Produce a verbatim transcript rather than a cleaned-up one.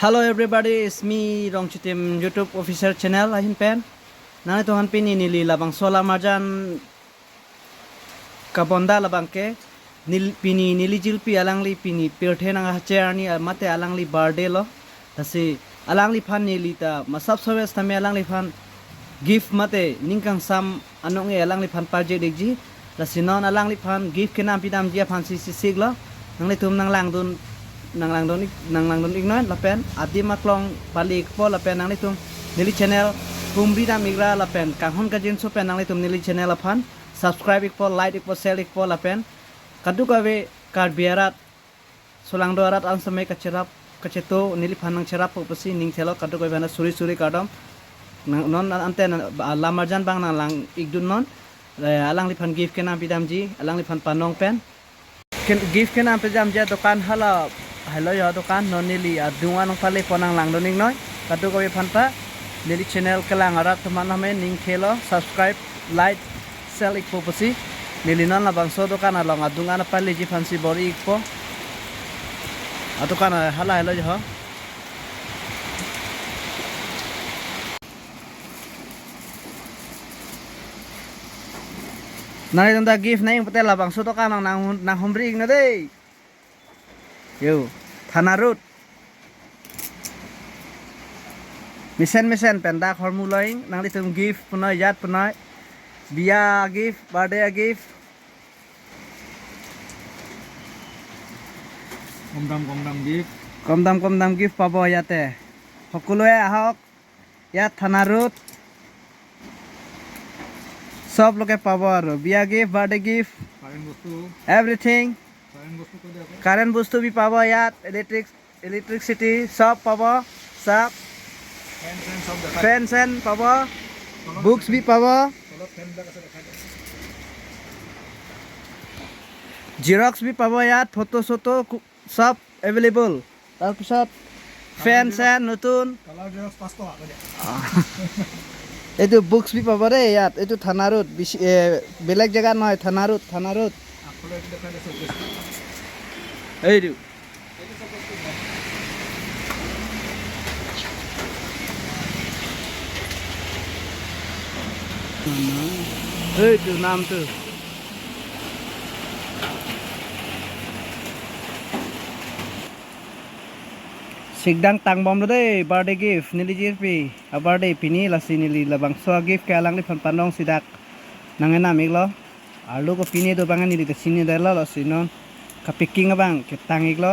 Hello everybody, it's me Rongchitim YouTube official channel ahin pen. Nanglitum aphan pini neli labangso alam arjan kabonda labangke nel-, pini neli jirpi alangli pini pirthe nangkacher arni mate alangli birthday lo. Lasi alangliphan neli ta masap sowes tame alangliphan gift mate ning kangsam anong-e alangliphan parje dekji. Lasi non alangliphan gift kenam pidamji aphansi isi siklo. Nanglitum nanglangdun, nanglangdun ik-, nanglangdun iknon lapen adim aklong pali ikpo lapen nanglitum neli channel humri dam ikra lapen kanghon kajinso pen nanglitum neli channel aphan subscribe ikpo, like ikpo, share ikpo lapen kadokave Karbi arat solangdo arat an samai kacherap kacheto neliphan nangcherappo pusi ning thelo, kadokave aphan suri suri kardom. Nang, non ante na, alam arjan abang nanglang ikdunnon. Eh, alangliphan gift kenam pidamji, alangliphan panong pen. Ken, gift kenam pidamji adokan hala, helo jo adokan, non neli adung an nangpalepo, nanglangdun iknon. Kadokave aphan ta neli channel kelang arat atum an tame ning thelo, subscribe, like, share ikpo pusi. Neli non labangso adokan along adung an nangpaleji aphansi bor-i ikpo. Adokan hala helo jo. Nanglitum ta gift nang-ing pute labangso adokan nang, nang, nanghumri iknon dei. Yo, Thana Road. Mesen mesen pen dak hormu lo-ing, nanglitum gift punoi, ajat punoi. Biya gift, birthday gift. কম দাম কম দাম গিফট। কম দাম কম দাম গিফট পাব ইয়াতে। সকলোৱে আহক, ইয়াত থানা ৰোড। সব লোকে পাব আৰু বিয়া গিফট, বাৰ্থডে গিফট, কাৰেণ্ট বস্তু। এভৰিথিং। কাৰেণ্ট বস্তু কৈ দিয়া আকৌ। কাৰেণ্ট বস্তু বি পাব ইয়াত, ইলেক্ট্ৰিক, ইলেক্ট্ৰিচিটি সব পাব। চাওক, ফেন চেন সব দেখাই। ফেন চেন পাব, তলত বুকছ বি পাব, তলত ফেনবিলাক আছে, দেখাই দিয়া। জেৰক্স বি পাব ইয়াত, ফটো চটো কু-, সব এভেইলেবল। তাৰপিছত ফেন চেন নতুন। কালাৰ জেৰক্স পাঁচ টকা, কৈ দিয়া। আহ। এইটো বুকছ বি পাব দেই ইয়াত, এইটো থানা ৰোড, বেছি, এ, বেলেগ জেগা নহয়, থানা ৰোড, থানা ৰোড। আগফালে এইটো দেখাই দিয়া, চব বেছি। এইটো। এইটো নামটো। Sikdang tangbomlo dei, birthday gift, neli jirpi a-birthday pini, lasi neli labangso a-gift ke alangliphan panong sidak nangenam iklo. Arlo ko pini do abang neli ta chinidetlo, lasi non ka-packing abang ketang iklo.